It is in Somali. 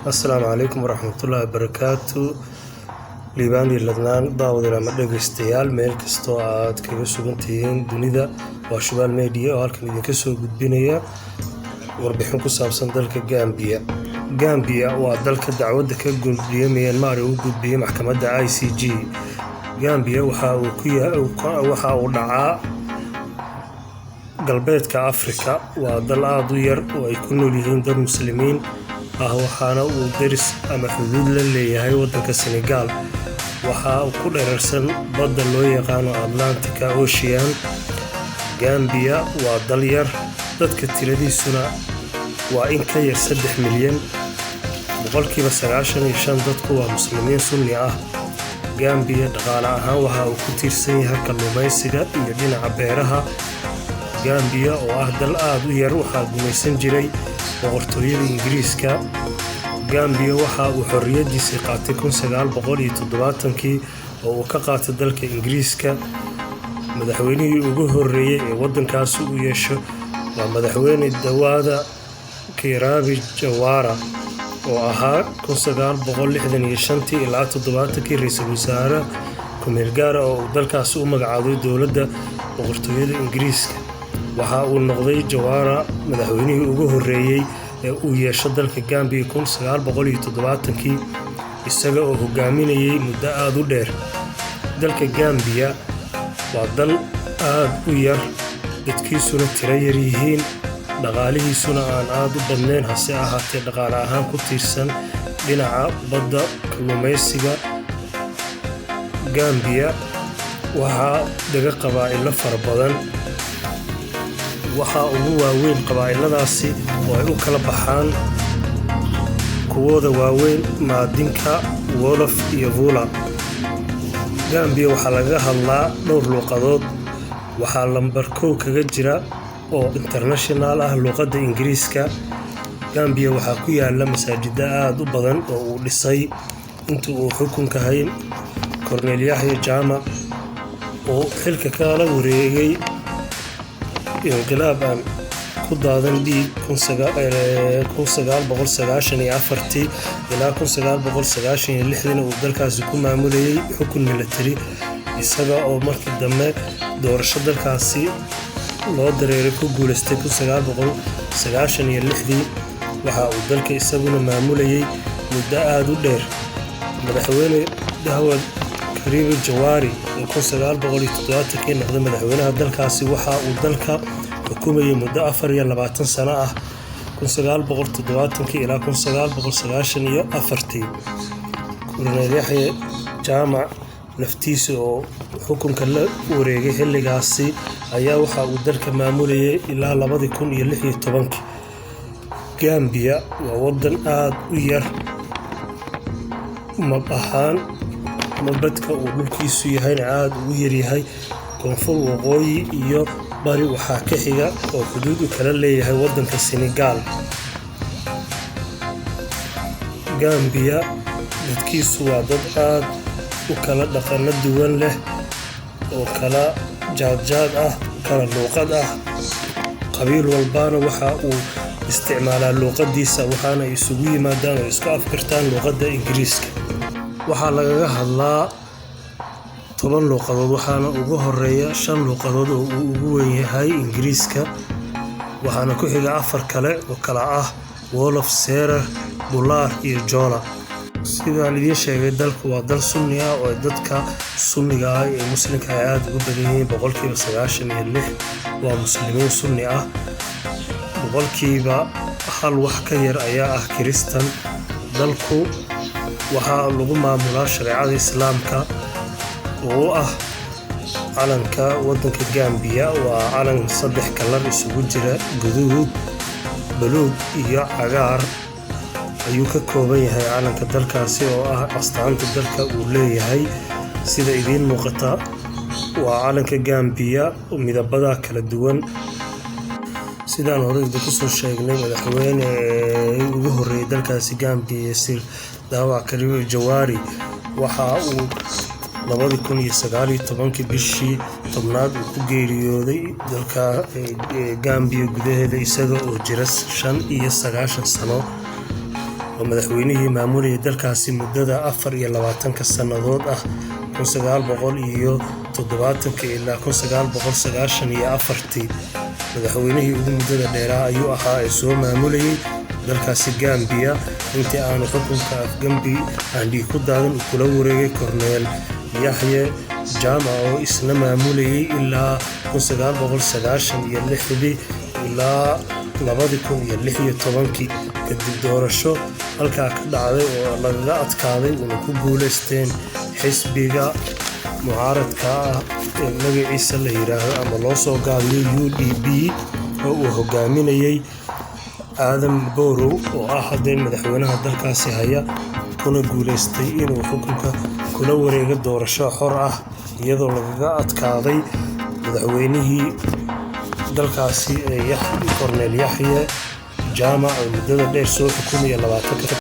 Asalaamu calaykum waraxmatullaahi wabarakaatu. Liibaan iyo ladnaan daawadeen ama dhegeystayaal, meel kastoo aad kaga sugan tihiin dunida, waa Shubaal Media oo halkan idinka soo gudbinaya warbixin ku saabsan dalka Gambia. Gambia waa dalka dacwadda ka gudbiyey Myanmar ee u gudbiyey maxkamadda ICJ. Gambia waxa uu dhacaa galbeedka Afrika. Waa dal aada u yar oo ay ku nool yihiin dad Muslimiin ah, waxaana uu deris ama xuduud la leeyahay waddanka Senegal. Waxa uu ku dherersan badda loo yaqaano Atlantic Ocean. Gambia waa dal yar, dadka tiradiisuna waa in ka yar 3 milyan. 95% dadku waa Muslimiin Sunni ah. Gambia dhaqaale ahaan waxa uu ku tiirsan yahay kalluumaysiga iyo dhinaca beeraha. Gambia oo ah dal aada u yar waxaa gumaysan jiray Boqortooyada Ingiriiska. Gambia waxa uu xorriyadiisii qaatay 1970-kii oo uu ka qaatay dalka Ingiriiska. Madaxweynihii ugu horreeyey ee waddankaasi uu yeesho waa Madaxweyne Dawda Kairaba Jawara, oo ahaa 1965-tii ilaa 70-kii ra-iisul wasaare ku-meel gaara oo uu dalkaasi u magacaabay dowladda Boqortooyada Ingiriiska. Waxa uu noqday Jawara madaxweynihii ugu horreeyey ee uu yeesho dalka Gambia 1970-kii, isaga oo hogaaminayay muddo aada u dheer. Dalka Gambia waa dal aada u yar, dadkiisuna tiro yar yihiin, dhaqaalihiisuna aan aada u badnayn, hase ahaatee dhaqaale ahaan ku tiirsan dhinaca badda, kalluumaysiga. Gambia waxaa laga qabaa'ilo fara badan. Waxaa ugu waaweyn qabaa'iladaasi oo ay u kala baxaan kuwooda waaweyn Maadinka, Wolof iyo Fula. Gambiya waxaa lagaga hadlaa dhowr luuqadood. Waxaa lambar 1 kaga jira oo international ah luuqadda Ingiriiska. Gambiya waxaa ku yaala masaajida aada u badan oo uu dhisay intii uu xukunka hayay Korneyl Yaxya Jaamac, oo xilka kala wareegay inqilaab aan ku daadan dhiig 1994-tii ilaa 1996-diina uu dalkaasi ku maamulayay xukun military, isaga oo markii dambe doorasho dalkaasi loo dareeray ku guuleystay 1996-dii. Waxa uu dalka isaguna maamulayay muddo aada u dheer. Madaxweyne Dawda Kairaba Jawara oo 1970-kii noqday madaxweynaha dalkaasi, waxa uu dalka xukumayay muddo 24 sano ah, 1970-kii ilaa 1994-tii. Korneyl Yaxye Jaamac laftiisa oo xukunka la wareegay xilligaasi ayaa waxa uu dalka maamulayay ilaa 2016-kii. Gambiya waa wadan aada u yar map ahaan, mabadka uu dhulkiisu yahayna aada ugu yaryahay. Koonfur, waqooyi iyo bari waxaa ka xiga oo xuduud u kala leeyahay wadanka Senegal. Gambiya dadkiisu waa dad aada u kala dhaqano duwan leh, oo kala jaadjaad ah, kala luuqad ah. Qabiil walbana waxa uu isticmaalaa luuqadiisa, waxaana isugu yimaadaan oo isku afgartaan luuqadda Ingiriiska. Waxaa lagaga hadlaa 10 luuqadood, waxaana ugu horeeya shan luuqadood oo uu ugu weyn yahay Ingiriiska. Waxaana ku xiga afar kale oo kala ah Wolof, Serer, Pulaar iyo Jola. Sidaan idiin sheegay, dalku waa dal Sunni ah oo dadka Sunniga ah ee Muslimka ay aada ugu badan yihiin. 96% waa Muslimiin Sunni ah, 1% wax ka yar ayaa ah Kiristan. Dalku waxaa lagu maamulaa shareecada Islaamka oo u ah. Calanka wadanka Gambiya waa calan saddex kalar isugu jira: guduud, buluug iyo cagaar ayuu ka kooban yahay calanka dalkaasi, oo ah astaanta dalka uu leeyahay. Sida idiin muuqata, waa calanka Gambiya, midabada kala duwan. Sidaan horey kusoo sheegnay, madaxweyne ugu horreeyay dalkaasi Gambiya, Sir Dawda Kairaba Jawara, waxa uu 2019-kii bishii 10aad uu ku geeriyooday dalka Gambiya gudaheeda, isaga oo jira 95 sano. Oo madaxweynihii maamulayay dalkaasi muddada 24-ka sannadood ah, 1970-ka ilaa 1994-tii. Madaxweynihii ugu muddada dheeraa ayuu ahaa ee soo maamulayay dalkaasi Gambia intii aanu xukunka afgambi aan dhiig ku daadan uu kula wareegay Korneel Yaxye Jaamac, oo isna maamulayay ilaa 1996-dii ilaa 2016-kii, kadib doorasho halkaa ka dhacday oo lagaga adkaaday uuna ku guuleysteen xisbiga mucaaradka ah ee magaciisa la yiraahdo ama loo soo gaabiyo UDP, oo uu hogaaminayay Aadam Barrow, oo ah haddee madaxweynaha dalkaasi haya, kuna guuleystay inuu xukunka kula wareego doorasho xor ah, iyadoo lagaga adkaaday madaxweynihii dalkaasi ee Korneel Yaxye Jaamac oo muddada dheer soo xukumaya 20-ka.